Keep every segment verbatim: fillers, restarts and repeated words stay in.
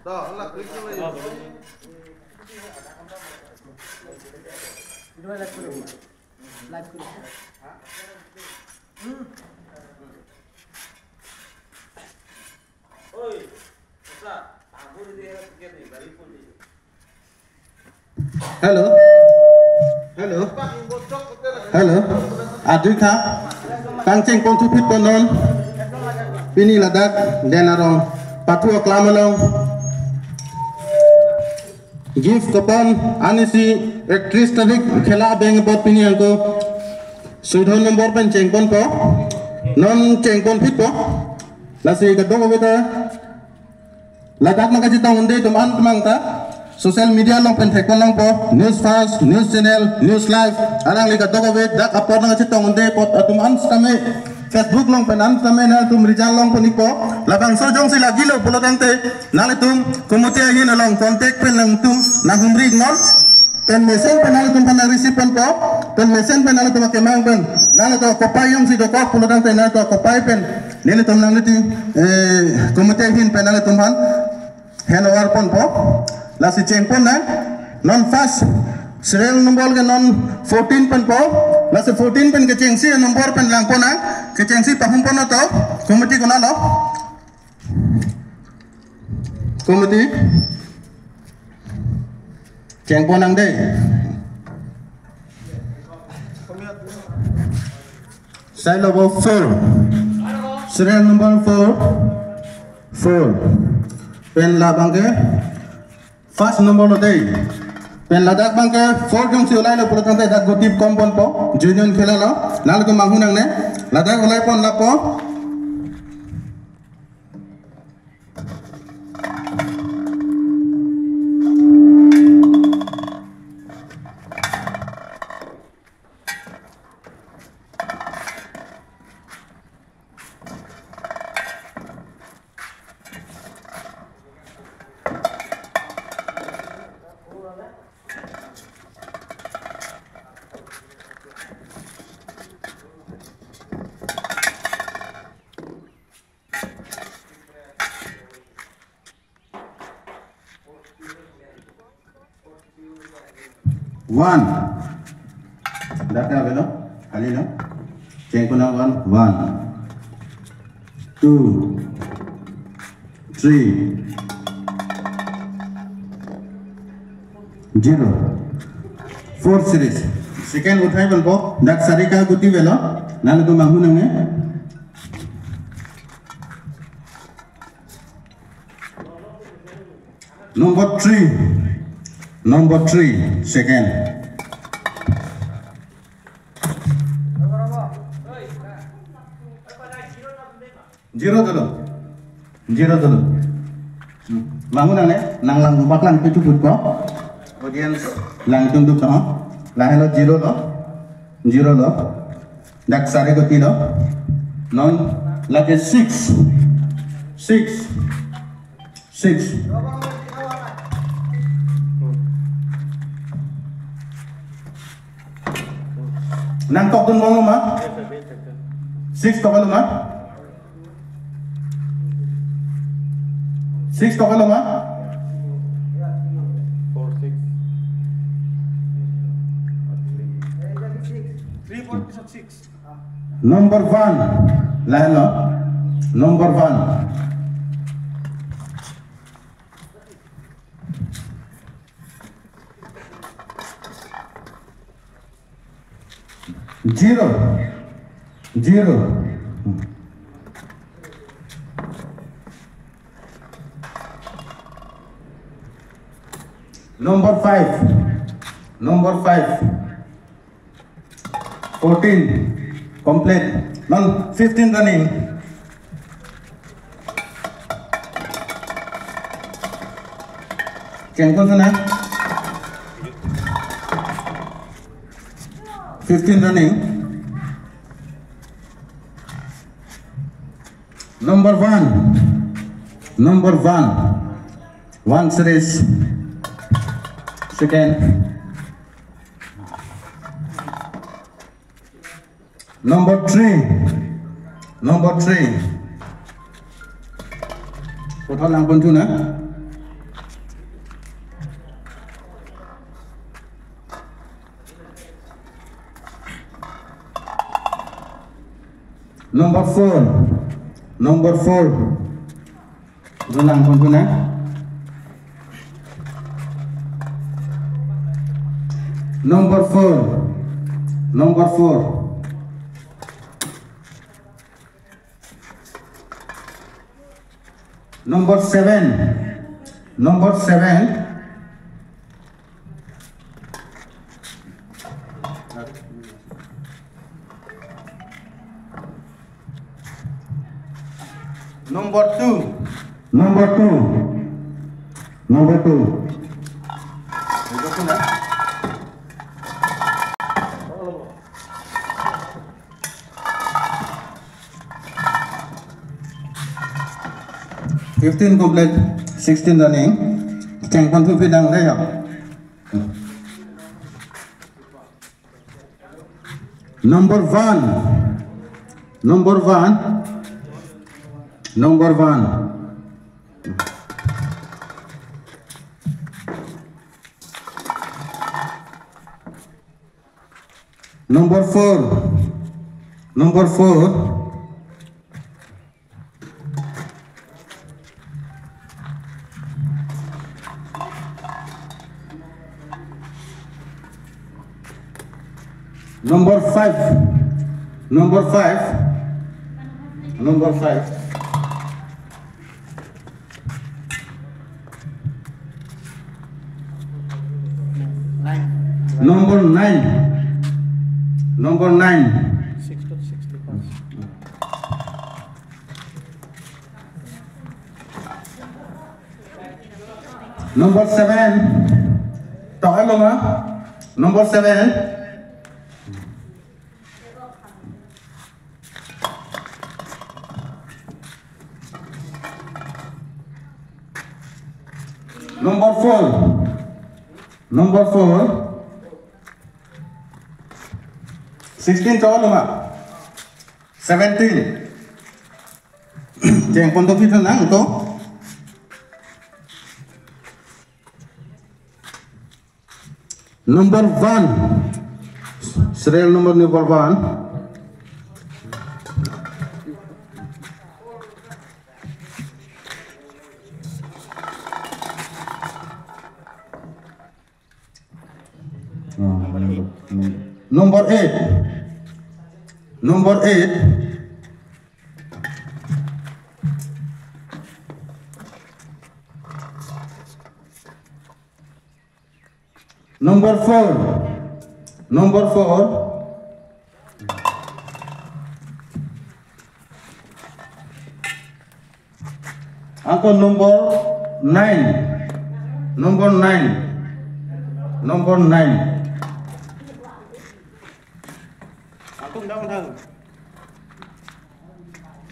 Hello. Hello. Hello. Adui kha. Kangcheng pon thuphit pon non. Pini ladak Den Arong pathu aklam along gift coupon ani si ekatris tarik khela abeng apot pini ako suidhon nombor pen cheng ponpo. Non cheng pon phitpo. Lasi kadokave ta ladak nangkachetong un-e atum an kemang ta social media along pen thek pon longpo, News First, News Channel, News Live, alangli kadokave dak apor nangkachetong un-e apot atum an sitame Facebook along pen an sitame nangtum result longpon ikpo. Labangso jongsi lagilo pulo tangte nanglitum committee ahin along contact pen nangtum nanghumri non. Pen mesen pen nanglitum aphan nang-receive ponpo. Pen mesen pen nanglitum akemang pen nanglitum akopai jongsi dokok pulo tangte nanglitum akopai pen nelitum nanglitum, eh, committee ahin pen nanglitum aphan hand over ponpo. Lasi cheng pon nang. Non first serial number ke non fourteen pen po. Lasi fourteen pen kechengsi number pen lang pon nang. Kechengsi pahum pon to. Committee konatlo? Committee. Cheng pon nang dei. Sai lo bo four. Serial number four. Four. Pen labang ke first number lo dei. Pen ladak abang ke four jongsi ulai lo pulo tangte dak guti kom ponpo. Genuine khela lo. Nanglitum manghu nangne. Ladak ulai pon lapo. One. Dak avelo? Kali lo? Cheng pon nang one. One. Two. Three. Zero. Four series. Second uthai ponpo. Dak sari ka guti avelo. Nanglitum manghu nangne. Number three. Number three, second. Zero dolo. Zero dolo. Hmm. Manghu nangne, nanglang bak lang pitu put ko. Audience lang tunduk ko. Lahelo zero lo. Zero lo. Dak sari guti lo. Non lake six. Six. Six. Nangkok dun bom ma? Six kok lo ma? Six kok lo ma? Four, six. Three, four, six. Number one. Lahelo. Number one. Zero. Zero. Number five. Number five. Fourteen. Complete. Non fifteen running. Kengkon sana. Fifteen running. Number one. Number one. One series. Second. Number three. Number three. Kothon lang pon thu na. Number four. Number four. Ulang pon pon, eh. Number four. Number four. Number seven. Number seven. Number two. Number two. Number two. Fifteen complete, sixteen running. Cheng pon thu pidang dei ya. Number one. Number one. Number one. Number four. Number four. Number five. Number five. Number five. Number nine. Number nine. Number seven. Toklo ma? Number seven. Number four. Number four. Sixteen toklo ma? Seventeen. Cheng pon thu pidang nang to. Number one. Serial number number one. Number eight. Number eight. Number four. Number four. Angko number nine. Number nine. Number nine. Angko dang dang.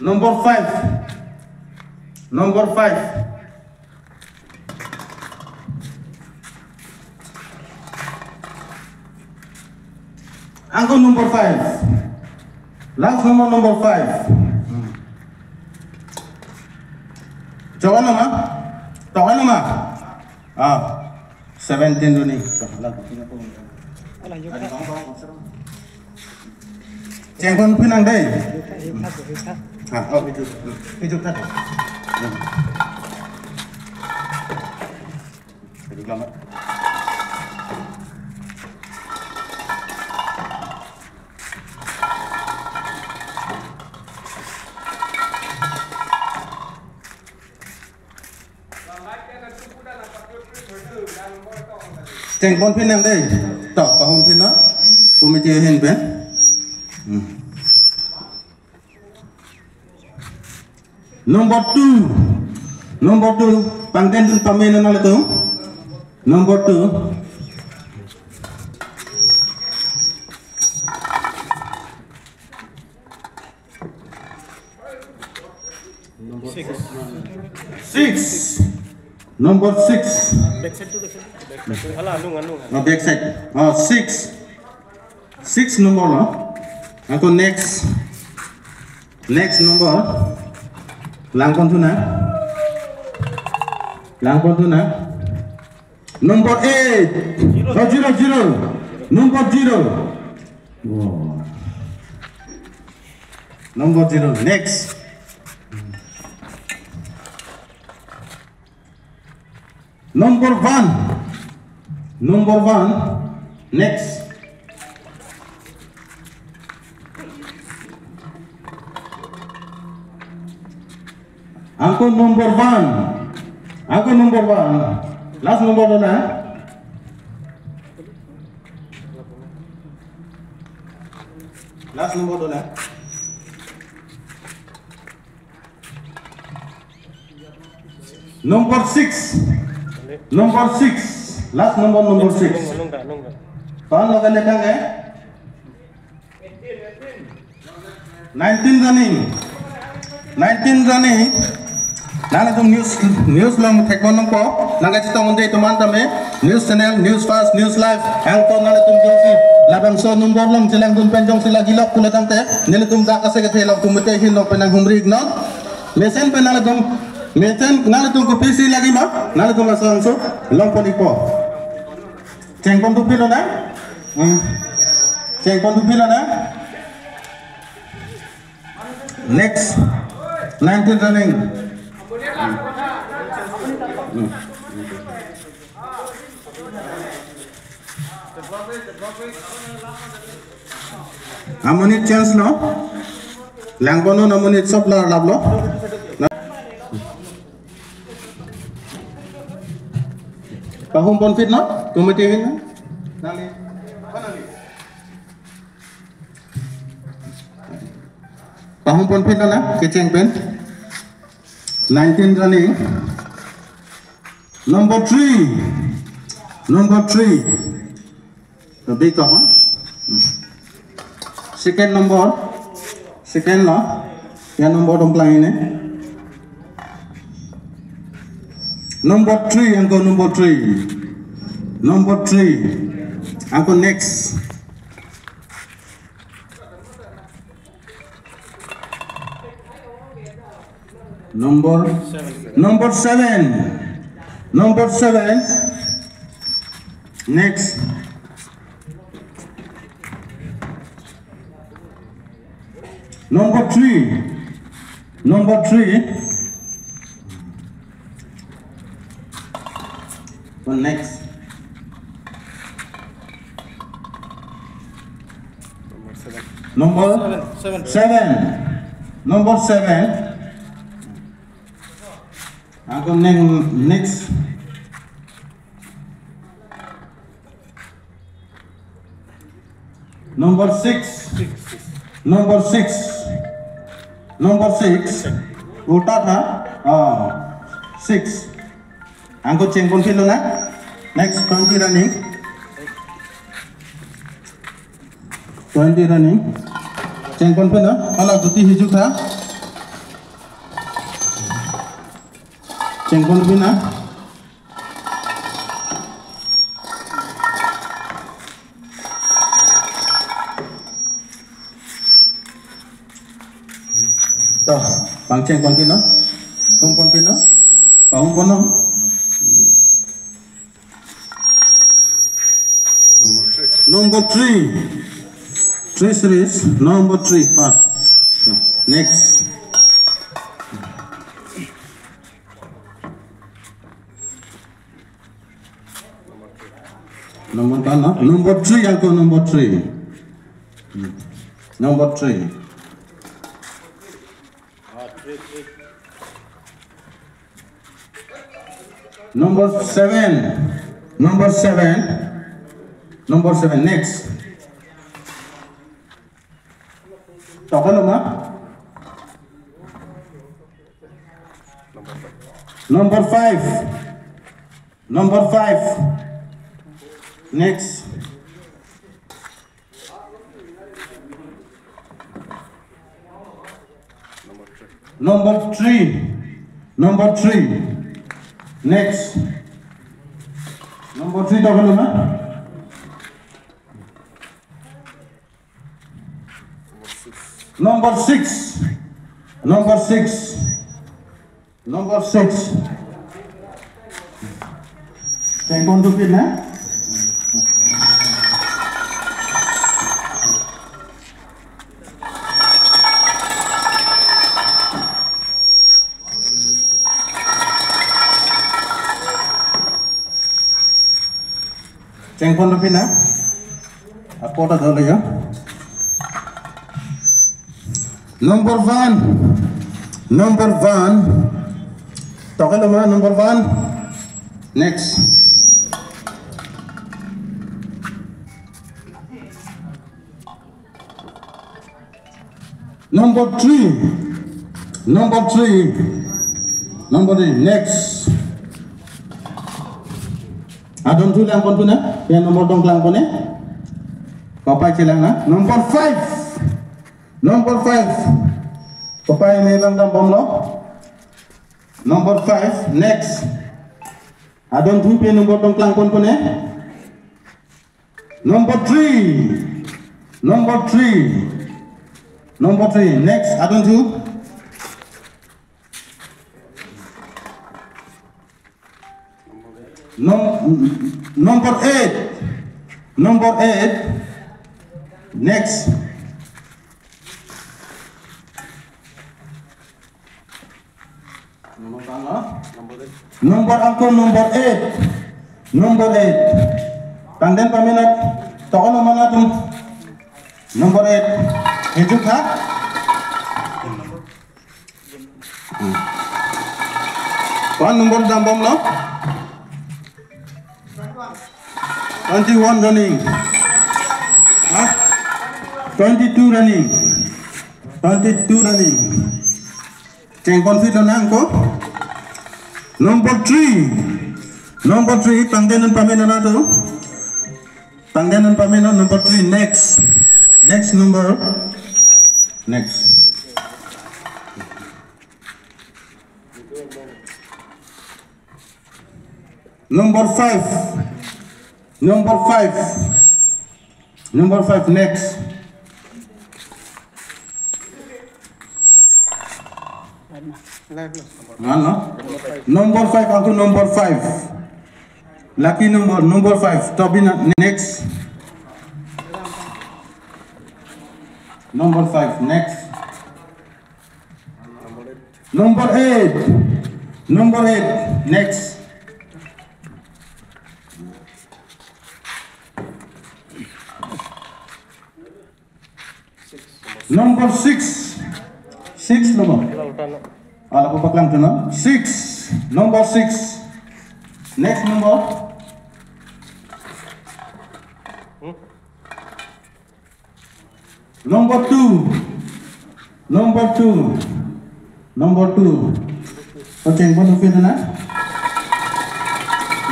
Number five. Number five. Angko number five. Last number, number five. Chok-an ma? Chok-an ma? Ah, seventeen duni. Cheng pon pidang dei. Ah, oh, itu. Itu tak. Jadi lama. Cheng pon pidang dei. Tok pahum pin na. Committee ahin pen. Hmm. Number two. Number two. Pangten dun pame na nang tu. Number two. Six. Six. Number six. Back side to the back side. Ala, anung, anung. Oh, back side. Oh, six. Six number lo. Angko next. Next number. Lang pon thu na. Lang pon thu na. Number eight. Zero. Oh, zero, zero. Number zero. Wow. Number zero. Next. Number one. Number one. Next. Angko number one. Angko number one. Last number dona. Last number dona. Number six. Number six. Last number, number six. Pan lo kene kang eh? Nineteen running. Nineteen running. Nanglitum news, news along thekpon longpo. Nangkachetong un-e atum an tame. News channel, news fast, news live. Angko nanglitum jongsi labangso number along chelangdun pen jongsi lagi lok pulo tangte, nelitum dak ase kethe along tum mete hin along pen nanghumri iknon. Mesen pen nanglitum, mesen nanglitum kopisi lagi ma, nanglitum laso angso longpon ikpo. Chengpon thupi lonang? Hmm. Chengpon thupi lonang? Next, nineteen running. Hmm. Amonit chance lo. Langpon non amonit, sob la lap lo. Pahum ponpit non, committee hin. Nangli. Pahum ponpit non na, kecheng pen. Nineteen running. Number three. Number three. The big one. Second number. Second lo. Ya number dong pelang ini. Number three, angko number three. Number three. Angko next. Number, number seven. Number seven. Next. Number three. Number three. One next. Number seven. Seven. Seven. Number seven. Angko neng-, next. Number six. Six. Number six. Number six. Ulta tha. Ah, six. Angko chengpon philo na. Next, twenty running. Twenty running. Chengpon philo. Hala duti hijok tha. Chengpon phina. To, pangcheng pon phina. Hum pon phina. Pahum pon non. Number three. Three series. Number three. First. Next. Number one, no? Number three, angko number three. Hmm. Number three. Number seven. Number seven. Number seven. Next. Toklo ma? Number five. Number five. Next. Number three. Number three. Next. Number three, toklo ma? Number six. Number six. Number six. Tengkon dupin, eh? Tengkon rupi na. Ako ta dole ya. Number one. Number one. Toke lo ma number one. Next. Number three. Number three. Number three. Next. Adon thu lang pon thu na. Ya number dong lang pon ne. Kopai chelang na. Number five. Number five. Kopai me bang dam bomlo. Number five. Next. Adon thu pe number dong lang pon pon ne. Number three. Number three. Number three. Next, adon thu. Num-, number eight. Number eight. Next. Number one, no? Number eight. Number angko number eight. Number eight. Tangden pamenat. Tokon mana tum. Number eight. Ejuk ha? Hmm. One number dam bomlo. Twenty-one running. Ha? Twenty-two running. Twenty-two running. Cheng pon fit lo nang ko. Number three. Number three, pangden pamenat na to. Pangden pamenat number three. Next. Next number. Next. Number five. Number five. Number five, next. Ano? Number five, angko number five. Lucky number, number five. Tobina, next. Number five, next. Number eight. Number eight. Next. Number six. Six number. Ala po paklang tu na. Six. Number six. Next number. Number two. Number two. Number two. Okay, what do you feel na?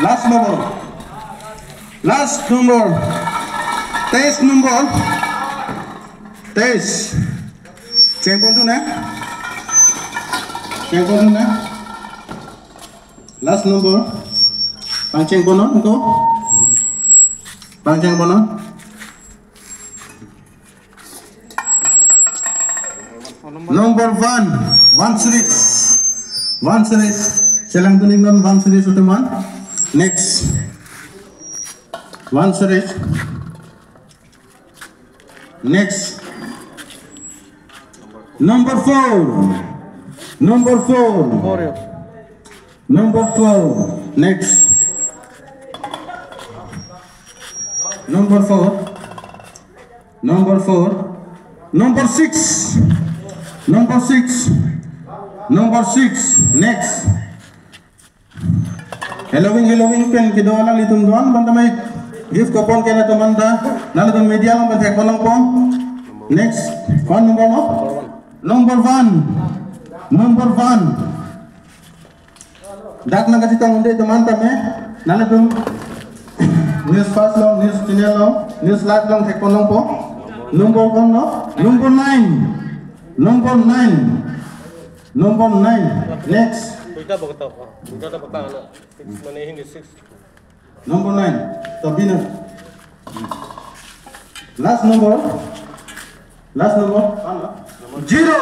Last number. Last number. Test number. Test. Cheng pon tu na. Cheng pon tu na. Last number. Pangcheng pon no, engko. Pangcheng pon no. Number one, one series. One series. Chelang tuning non one series utuman. Next. One series. Next. Number four. Number four. Number four. Next. Number four. Number four. Number six. Number six. Number six. Next. Halloween, Halloween pen kedo alanglitum do-an bang tame gift coupon ke nangtum anta, nangtum media along pen thek pon nangpo. Next, phone number mo? Number one. Number one. Dak nangkachetong un-e atum an tame, nangtum News Fast along, News Channel along, News Live along thek pon nangpo. Number one no? Number nine. Number nine. Number nine. Next. Duita bokto. Duita bokto, ano? Six, mane Hindi six. Number nine. Tobina. Last number. Last number. Ano? Zero.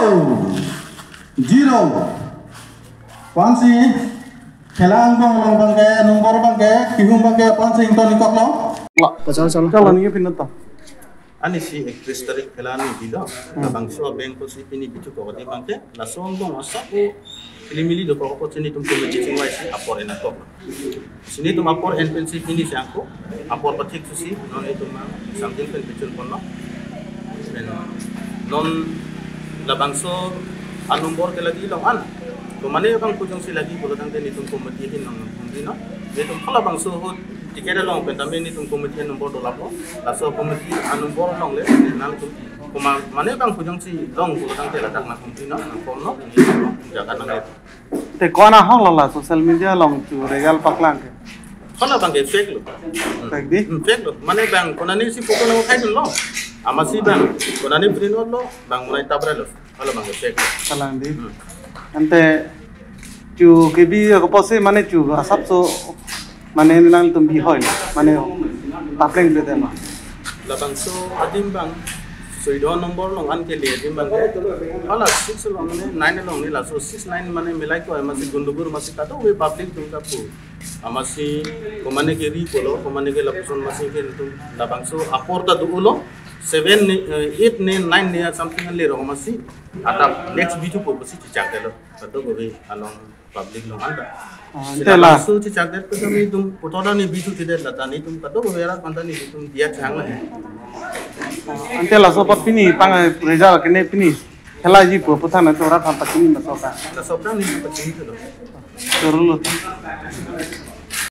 Zero. Pensi khela angbong along abangke, number abangke, kehum abangke, pensi ington ingkok lo. Pasal salah. Kalau ni pindah. Ani si ekatris tarik khela ani bilo. Hmm. Labangso abang ko si pini bithu ko di bangke. Laso angbong asap o ilimili dokok apotsi netum committee chingvai si apor en-akok. Si netum apor en pensi pini si angko. Apor pathik susi non netum ma samtin pen pichun ponlo. Pen non labangso anombor ke lagi long an. Komane abang pu jongsi lagi pulo tangte netum committee ahin nang nang pon di non. Netum halabangso ahut ticket along pen tame netum committee anombor dolaplo. Laso committee anombor along le nangtum komane abang pu jongsi long pulo tangte ladak nang pon di non, nang pon non. Jaga nang le. Te ko-an ahok lo la social media along chu result paklang ke? Halabangke fake lo. Fake di? Hmm, fake lo. Mane bang konane si photo nang uthai dunlo. Amatsi bang konane print lo, bang monai tabra lo. Halabangke fake lo. Kalang di. Hmm. Ante chu kebi ako pusi mane chu asapso mane nangtum bihoi mane tapleng ble tema. Labangso adim bang suido number along an kele adim bang ke. Hala six along ne, nine along ne, laso six nine mane milai ko amatsi gundugur amatsi kadokave public atum kapu. Amatsi komane ke ri pulo, komane ke lapuson amatsi ke netum labangso apor ta do-olo, seven ne, eh, eight ne, nine ne something le ro amatsi. Atap next bithu po pusi chichak delo. Kadokave along public along anta. Ah, si ante la labangso chichak det pu netum puthot ani bithu tidet la ta netum kadokave arat anta netum diya chang la. Ah, ante laso apot pini pang, eh, result kene pini khela ji pu puthan ante rat aphan pachini ma sok ka? Laso aphrang netum pachini thulo. Choro lo.